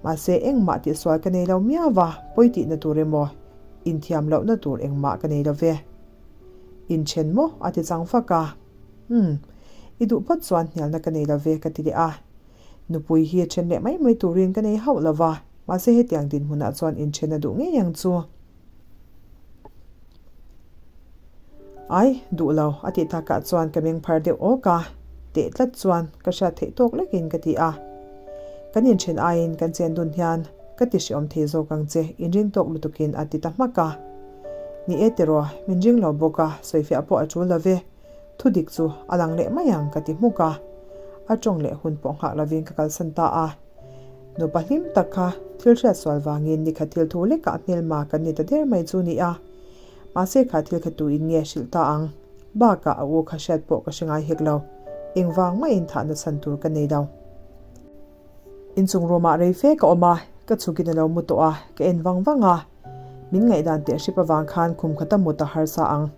Mahse engmah tihsual ka nei lo miau va, pawi tihna tur emaw inthiam lohna tur engmah ka nei lo ve. Inthen maw a ti chang fak a. Umm, i duh phawt chuan hnialna ka nei lo ve ka ti leh a. Nupui hi then leh mai mai turin ka nei hauh lo va, mahse hetiang dinhmunah chuan inthen a duh ngei ang chu. Ai, duh lo, a tih takah chuan ka meng phar deuh awk a, teh tlat chuan ka hriat theih tawk lekin ka ti a. Kan inthen aiin kan chen dun hian ka ti hreawm thei zawk ang che, inring tawk lutukin a ti ta hmak a. Ni e tiraw, min ring lo bawk a, sawifiah pawh a tul lo ve. Thu dik chu a lang leh mai ang ka ti hmuk a, a tawng leh hun pawh nghah lovin ka kalsan ta a. Nupa hlim tak kha thil hriat sual vangin nikhat thil thu lekah hmelma kan ni ta der mai chu ni a. Mahse kha thil kha tuin nge hrilh ta ang? Bakah a u kha hriat pawh ka hre ngai hek lo. Engvang mahin thahna chhan tur ka nei lo. Inchung room ah rei fe ka awm a, ka chhukin a lo mu tawh a, ka en vang vang a. Min ngaihdan teh hrip avang khan khum khata mut a harsa ang.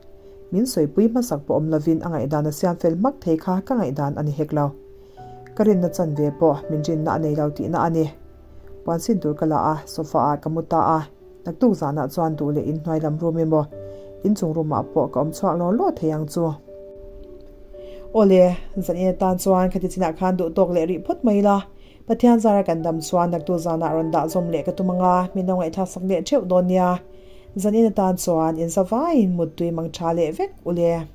Min sawipui hmasak pawh awm lovin a ngaihdan a siam fel hmak thei kha ka ngaihdan a ni hek lo. Ka rinna chanve pawh min rinna a nei lo tihna a ni. Puan sin tur ka la a, sofa ah ka mu ta a. Naktuk zanah chuan duh leh inhnuai lam room emaw inchung room ah pawh ka awm chhuak law law thei ang chu. Awle, zanin atan chuan khati chinah khan duh tawk leh rih phawt mai la, Pathian zara kan dam chuan naktuk zanah rawn dah zawm leh ka tum anga min lo ngaihthlak sak leh theuh dawn nia. Zanin atan chuan inzavaiin muttui mang tha leh vek ule.